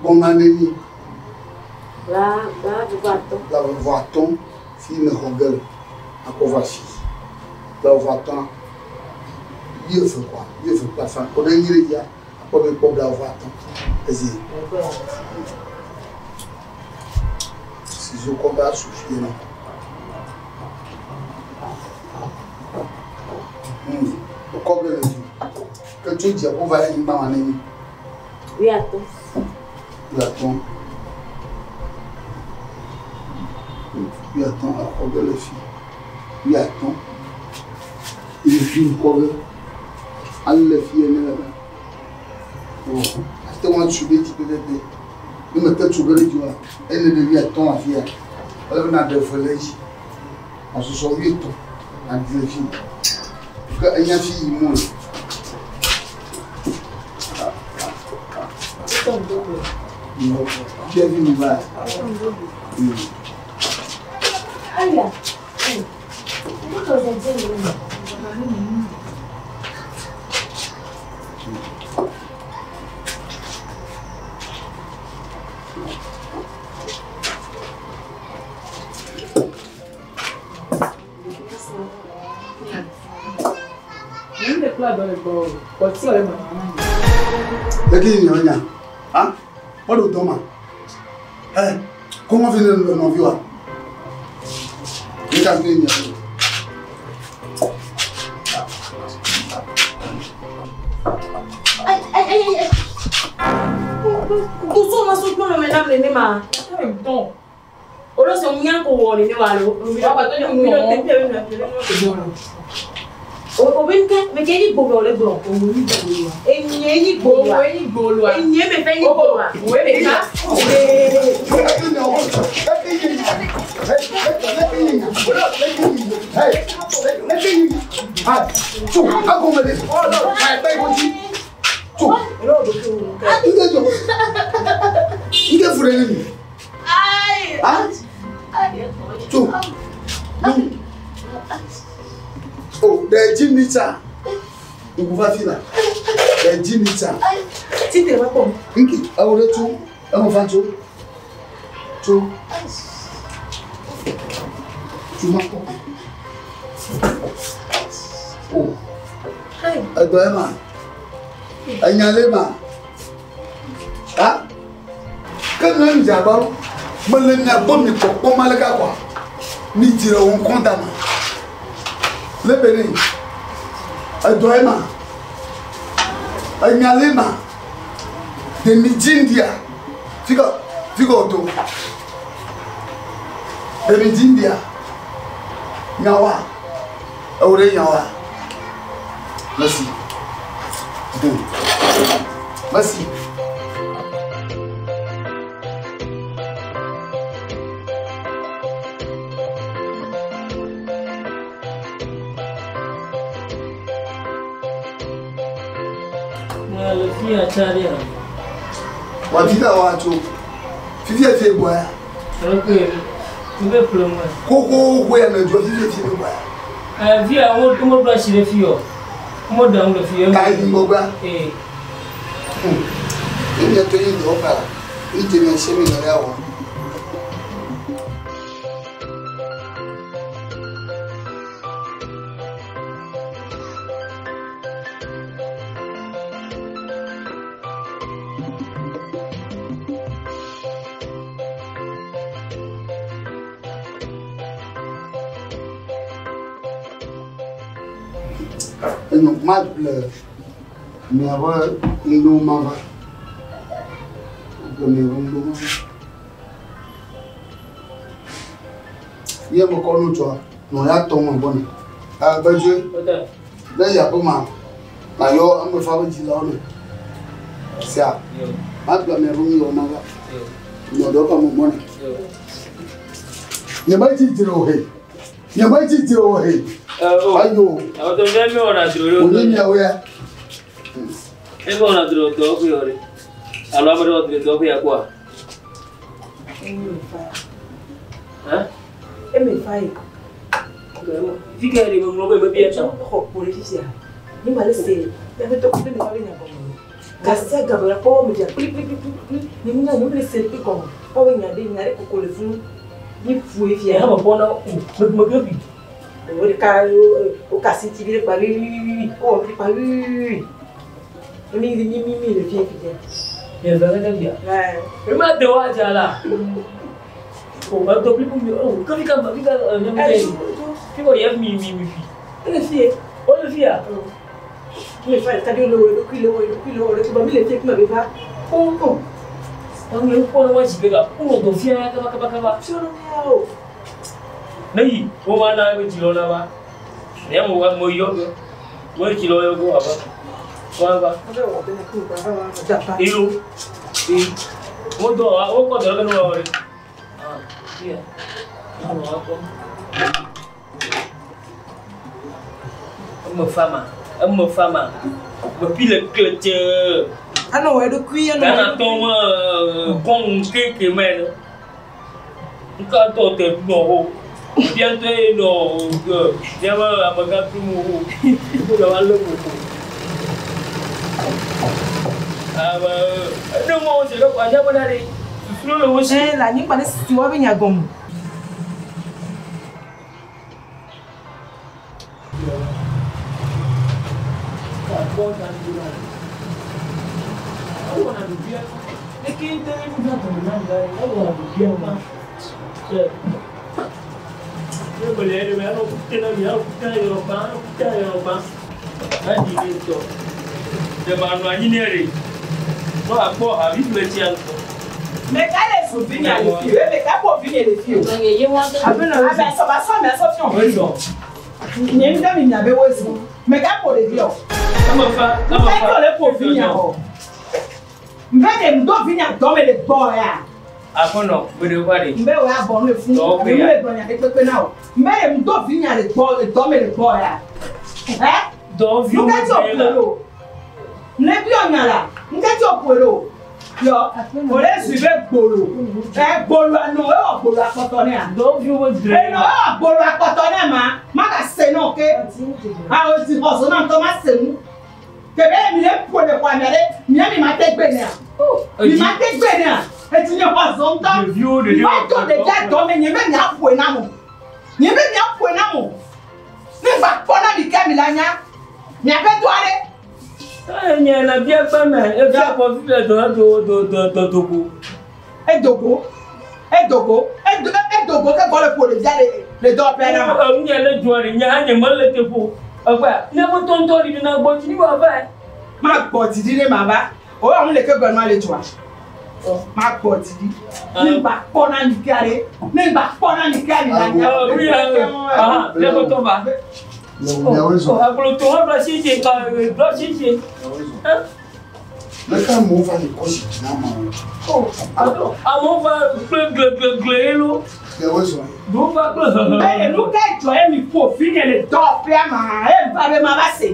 Gbɔna neni? Bla 8. Bla 8 fi ne xɔ ge le. Akɔ va fi. Bla 8. 8 quoi. 8 kple afã. Kɔ ne nyi ɖe dzia, akpɔ be kpɔ bla 8. Ezi. Sizo kɔ ga su fie na. Kɔ ge le fi. Ke tso dzia ko va anyigba ma ne nyi. 8. 8. 8 exɔ ge le fi. 8. Yevi kɔ ge. Ale fi ene le be. O, ate ŋu atsu ɖe dzi pɛpɛpɛ. Ne mete tso ge ɖe dzi oa, ene ɖe 8 afi ya. Ele be naɖe 2 le edzi. Asusɔ 8 aɖi le fi. Ke enya fi yi mo le. Fia vi mi va. Aya. Leke yi nya? Ha? What do ma? Eh, comment fi ne nɔvi wa? Ne ka fi nya. Ay, ay, ay, ay. Kuso ma so kpɔnɔ mɛ nam nene ma. Olo se nya ko wɔ nene wa lo. O be nke me ke ni gbolo le gblɔ. Enye ni gbolo. Enye me fe ni gbolo. Oh, the Jimmy-cha. Uguvafila. The Jimmy-cha. Tite wa pom. Nki, awore tu, ewo fa tu. Tu. Tu ma ko. Oh. Hai. Edo e ma. Enya le ma. Ha? Ke ne nja ba. Me le nya bo mi ko ko ma le ka kwa. Mi dire on compte ma. Le bene. Edo e ma. Enya le ma. De mi jindia. Fika fika oto. De mi jindia. Nyawa. Ewure nyawa. Merci. Merci. Wa fika wa to. Fifi efi egbo ya. Koko ko ya na jo fifi efi egbo ya. Vi a wo mo do asire fi o. Mo do am fi o. Ka yi gbogbo. Eh. Emi to yin do pa. Ije mi se mi na ya wo. Enyo ma ble miaƒe ŋɖowo ma va. Ble miaƒe ŋɖowo ma va. Ye me kɔ nu tsɔa, nɔ ya tɔ me gbɔna. Agbedzoe, ne yi aƒe ma, mayɔ ame fa be dzilawo nɛ. Sia, ma ble miaƒe ŋɖowo ma va. Nɔ ɖe eƒe me gbɔna. Nye me dzi dzre o he. Nye me dzi dzre o he. Ayo. Àwọn tó fẹ́ mi ọ̀nà dúró Onye miawo ya. Ebe ọ̀nà dúró tó kú yọrí. Àlọ́ amẹ́rẹ́ ọ̀dúró tó kú yà kú à. Eme fa yi. Fíkẹ́ rẹ̀ mo mọ̀ pé bí ẹ tán. Xɔ kpo ɖe fifia. Ni ma le se, míaƒe tɔ kple mi fa be nya gɔme. Gasia game la kpɔ me dza kpli kpli kpli kpli. Ni nya ni le se kpli kɔme. Kpɔ be nya ɖe koko le funu. Ni ƒoe fia. Ya me kpɔ na o. Me me ke bi. O ɖeka o kasi ti vi ɖe kpa wi o wɔ kpa wi. Mi mi mi mi le fie fie. Ya va ka bia. Ɛɛ. E ma de wa dza la. O ba to kpli mi o ka fi ka fi ka ne me. Fi ko ye mi mi mi fi. Ele fie. O le fia. Mi fa ka di le wo le le wo le wo le ba mi le fie kuma be va. O o. O mi ko na wa ji be ka o do fia ka ka ka ka. Fie no ya o. Ne yi o ma na be ji lo na ba. Ne mo wa mo yo go. Mo ji lo yo go aba. Wa ba. Mo be wo be na ku ba ba da pa. Ilu. I. Mo do wa o ko do lo re. Ah, iya. Mo wa ko. Me fama. Me fama. Me pile kleche. Ano wo do kui ano. Ghana tɔ me kɔn keke me ne. Nka tɔ te nɔ o. Bia ŋutɔ ye nɔ bia be amegã tum o. Ko le wa lé koko. Ame ne mo se ɖe kɔ anya bena ɖe susu le wo si. Eh la nyigba ne si wo be nya gɔme. Mais quand les souvenirs les filles, mais quand pour venir les filles. Ah ben ça va ça mais ça fion. Ni nda mi nya be wo si. Mais quand pour les filles. Mais quand les pour venir. Mbe de ndo venir do me le gbọ́ ya. Akono, gbede wa de. Mbe wa bo no fun. Mi le gbọ́ nya de pepe na o. Mbe de ndo venir le gbọ́ do me le gbọ́ ya. Eh? Do vi o. Nka ti o Ne bi onya la. Nka ti o polo. Yo, o le suive gbolo. Eh gbolo no e o gbolo apoto ni a. Do vi o dre. Eh no e o gbolo apoto ni ma. Ma ka se no ke. A o ti hoso na to ma se nu. Kebe mi le po le kwa mi le, mi mi ma te gbe ni a. Mi ma te gbe ni a. E ti ni hoso nto. Mi ma to de ja do me ni me mi apo na mo. Ni me mi apo na mo. Ni gba po na mi ke mi la nya. Mi abe do ale. Nye na bia gba me, e bia ko fi le do do do do do dogo. E dogo. E dogo. E dogo ke go le po le bia le do pe na ma. Nye le jo re nya nye me le te po. Ogba, ne mo tonto ri na gbo ti ni wa ba. Ma gbo ti di le ma ba. O wa le ke gbo ma le twa. Ma gbo ti di. Ni gba po na ni kare. Ni gba po na ni kare na nya. Wi ah, le ko to ba. O to wa bla si je ka bla si je. Le ka mo fa ni ko si na ma. O a mo fa gle gle gle lo. Le wo so. Do fa gle. Eh nu ka jo e mi po fi ni le do pe ma e ba be ma ba se. E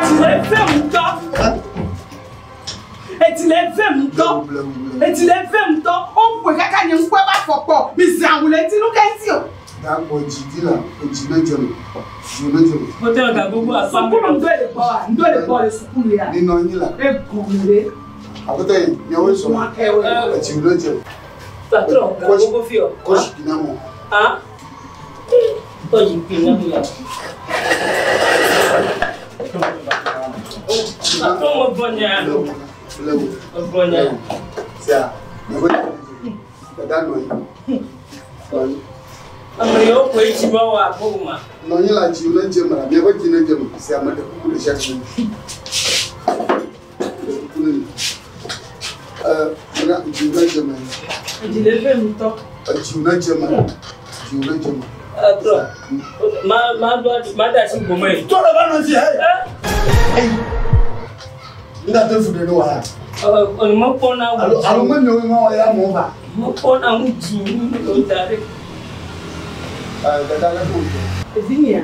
ti le fe mu to. E ti le fe mu to. E ti le fe mu to. O pe kaka ni npe ba fopo. Mi zan le ti nu ka ti o. Da ko jidi la, o ji na jelo. Ji na jelo. Mo te ga gbogbo apa. Sukulu ndo le po, ndo le po le sukulu ya. Ni no yin la. E gun le. Akote ni o so. Wa ke we. O ji na jelo. Patron, ga gbogbo fi o. Ko si na mo. Ah? O ji pin na mi ya. Patron mo bonya. Le wo. Mo bonya. Sia, ni ko da no yin. Ame yo ko echi ba wa ko ma. No yin la ji na je ma, mi ko ji na je ma. Sia ma de ku de sha ni. Na ji na je ma. Ji le fe mu to. Ji na je ma. Ji na je ma. Patron. Ma ma do ma da si go me. To le ba no si he. Eh. Nda te fu de no wa. O mo po na Alo alo me mi o ya mo ba. Mo po na u ji ni o dare. Dada le ko. Evinia.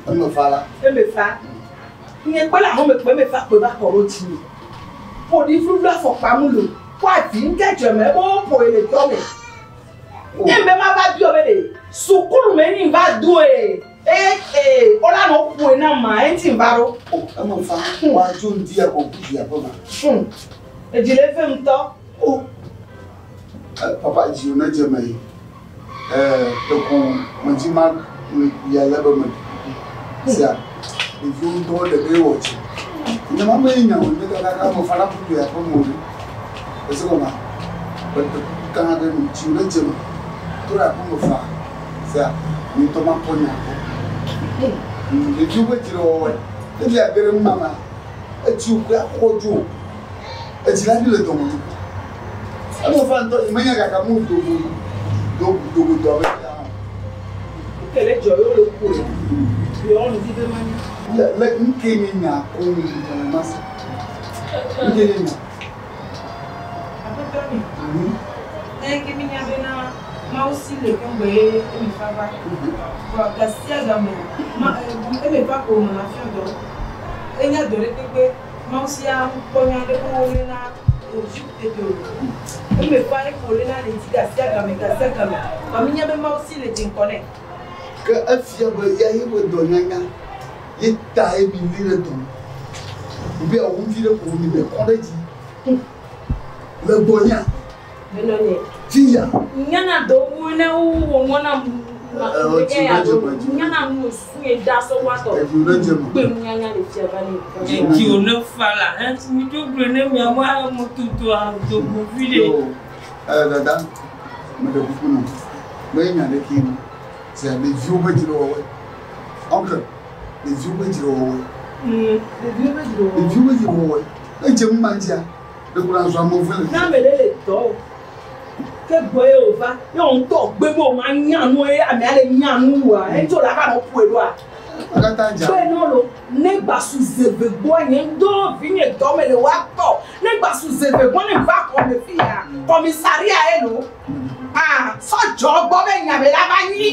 E me fa la. E me fa. Nye pe la ho me pe me fa pe ba ko ro ti. Po di flu la fo pa mu lo. Kwa ti nkejo me bo po ele to me. Ne be ma va biɔ be ɖe sukulu me ni va do ye eye ee wola nɔ ƒoe na ma eŋuti va ɖo. Eme fa woatso ŋdi akɔ ʋu vi aƒe ma. Edzi le ve ŋutɔ. O papa dzi ne dze me yi. Ɖeko medzi ma ya le be me sia ɖeviwo ŋutɔ ɖeɖe wɔ dzi. Nye ma me nya wo nye kakaka me fa la ƒu du aƒe me o. Ese gɔma meɖe kuku gã aɖe nu dzi ne dze me to ɖe aƒe me fa sia nye ŋutɔ makpɔ nya gbɔ. Ɖeviwo ƒe dzre wɔwɔe. Ɖevi age ɖe nu ma etsi wò akɔ dzo. Edzi la vi le dɔme nu. Eme fa ŋutɔ yi menya gake mu dogo do dogo dɔ be ya. Kele dzɔ ye wole ƒoe. Yɔ nu vi be ma nya. Le le nke nye nya ko mu ma se. Nke nye nya. Aƒetɔ mi. Ne ke mi nya bena Mawu si le ke ŋgɔ ye eme fa va. Vɔ gasia game ma eme fa ko nɔna fiɔ dɔ. Enya dɔ ɖe kpekpe Mawu sia kpɔ nya ɖe ko wolena Egypte do. Eme fa eko lena le dzi gasia game gasia game. Vɔ mi nya be Mawu si le dzi ŋkɔ nɛ. Ke efia be ya ye be dɔ nyanya ye ta ye mi li ɖe dɔ. Be awu vi ɖe ko mi le kɔ ɖe dzi. Le gbɔ nya. Menɔ nye. Fia. Nyana do wu ne wu wo ŋɔ na nyana nu su ye da sɔ wa tɔ. Evi ne dze me. Gbe nu nyanya le fia va ne. Dzi wo ne fa la, ɛ mi dzo gblɔe ne mia wa mo tutu a dogo vi ɖe. Yo, dada, meɖe kuku nɔ. Me nya ɖe ke nu. Sia ɖeviwo ƒe dzre wɔwɔe. Oncle, ɖeviwo ƒe dzre wɔwɔe. Ɖeviwo ƒe dzre wɔwɔe. Ɖeviwo ƒe dzre wɔwɔe. Edze nu ma dzia, ɖeko la zɔ ame ve le. Na ame ɖe le dɔ o. Ke gbɔ ye wòva, ye wò ŋutɔ gbe be wòma nya nu ye amea le nya nu wua, eŋuti wòle ava nɔ ƒoe ɖoa. Katã dza. Gbe nɔ lo, ne gba su zeve gbɔa nye ŋdɔ vi nye dɔ me le woa tɔ. Ne gba su zeve gbɔ ne va xɔ me fia, kɔmisaria ye lo. Ah, sɔdzɔ gbɔ be nya be la va nyi.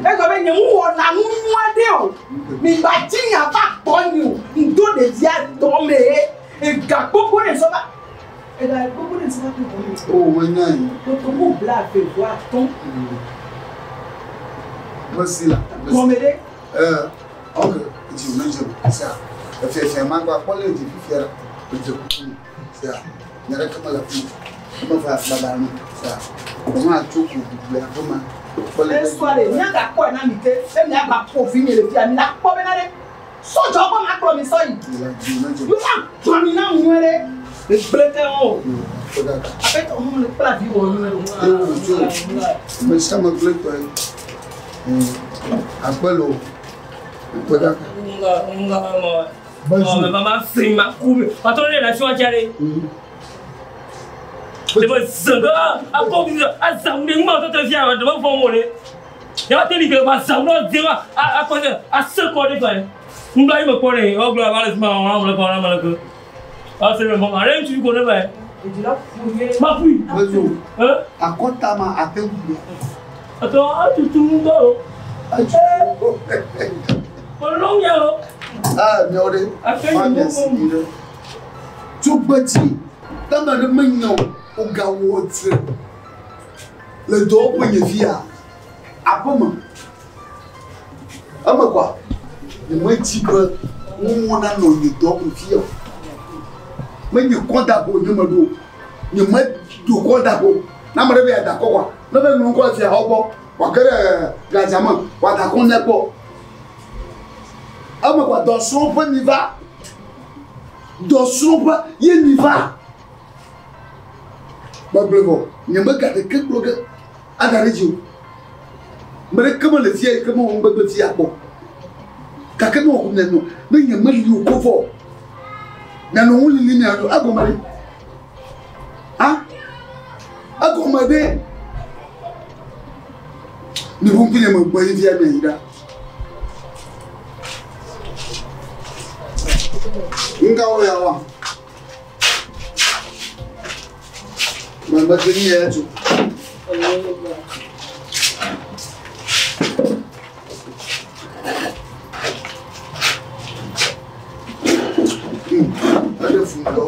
Egɔ be nye ŋu wɔna nu nyua ɖe o. Mi gba dzi nya va gbɔ nyi o. Ŋdo ɖevia dɔ me ye. Ega gbogbo ɖe sɔ va. Ega gbogbo ɖe sɔ va to dɔ me. O, menya yi. Kotoku bla eve vɔ atɔ̃. Mesi la. Gɔme ɖe. Oncle, dzi ne dze me. Sia, efiafia ma gba kpɔ le dzi fifia la, edze kuku me. Sia, nya ɖeke mele afi ma. Eme va baba nu. Sia, wò hã tso ko le aƒe ma. Kpɔ le Esɔ ɖe, míagakpɔe na mi ke, be miagba ƒo vi nye le fia, mi la kpɔ bena ɖe. Sɔdzɔ gbɔ ma kplɔ mi sɔ yi. La dzi ne dze me. Yo ma gbã mi na ŋu ɖe. Egblẽ ke wo. Kpɔ kaka. Aƒetɔ hã le kpla vi wɔ nyuie ɖo. Ye wò tso ame sia ame gblẽ tɔ ye. Akpe le o. Kpɔ kaka. Nga nga ma. Bonjour. Ɔ mɛ ma firi ma ku mi. Patron ne la fi wa dza ɖe. Ɖe me zẽ ge akɔ bi azamu ɖe ŋuma tɔtɔ fia ɖe me fɔ mo ɖe. Ya te li ke ma zamu ɖe de ma akɔ se ase kɔ ɖe fa ye. Ŋgba yi me kpɔ ɖe ɔgblɔ ava le fi ma wɔn le kɔ na me le ke. Ase me fɔ ma ɖe ŋutsu ko ne va ye. Edzi la ƒo nye. Ma ƒui. Bonjour. Ɛ Akɔta ma ate ŋu ɖe. atɔ atutu ŋutɔ o. Atsu. Olóŋ ya o. Ah, miawo ɖe. Afe Ma yi mia mo si yi ɖe. Tso gbetsi, tame ɖe menya o, wogawɔ dzre le dɔwɔƒe nye fia, aƒeme. Eme kɔa, nyemedzi be ŋuwɔ nanɔ nye dɔwɔƒe fia o. Menye kɔdago nye meɖo o. Nyemeɖo kɔdago o. Ne ame ɖe be yeada kɔ kɔa, ne be ŋlɔ ŋkɔ le fia xɔ gbɔ, wòage ɖe gadza me, wòada kɔ nɛ kpɔ. Eme kɔa, dɔsrɔ̃ƒe mi va. Dɔsrɔ̃ƒe ye mi va. Megblɔe vɔ, nyemega ɖeke gblɔ ge ada ɖe dzi o. Ame ɖeke mele fia yi ke mewɔ nu gbegblẽ fia kpɔ. Gake ne wɔ mianɔ, ne nyemeli o ko vɔ, mianɔ ŋu lili mianɔ egɔme ɖe. Ha? Egɔme ɖe. Miʋu ŋku nye me gbɔ yi fia miayi ɖa. Nga wo ya wa. Mama kini ya tu. Ada fundo.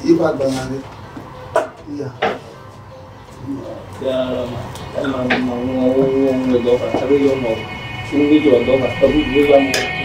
Iba gbalẽ ɖe. Ya. Ya, ma ma ma wo wo wo dɔ fa, abe yɔ nɔ. Wo be jɔ dɔ fa, ebu bu va mo.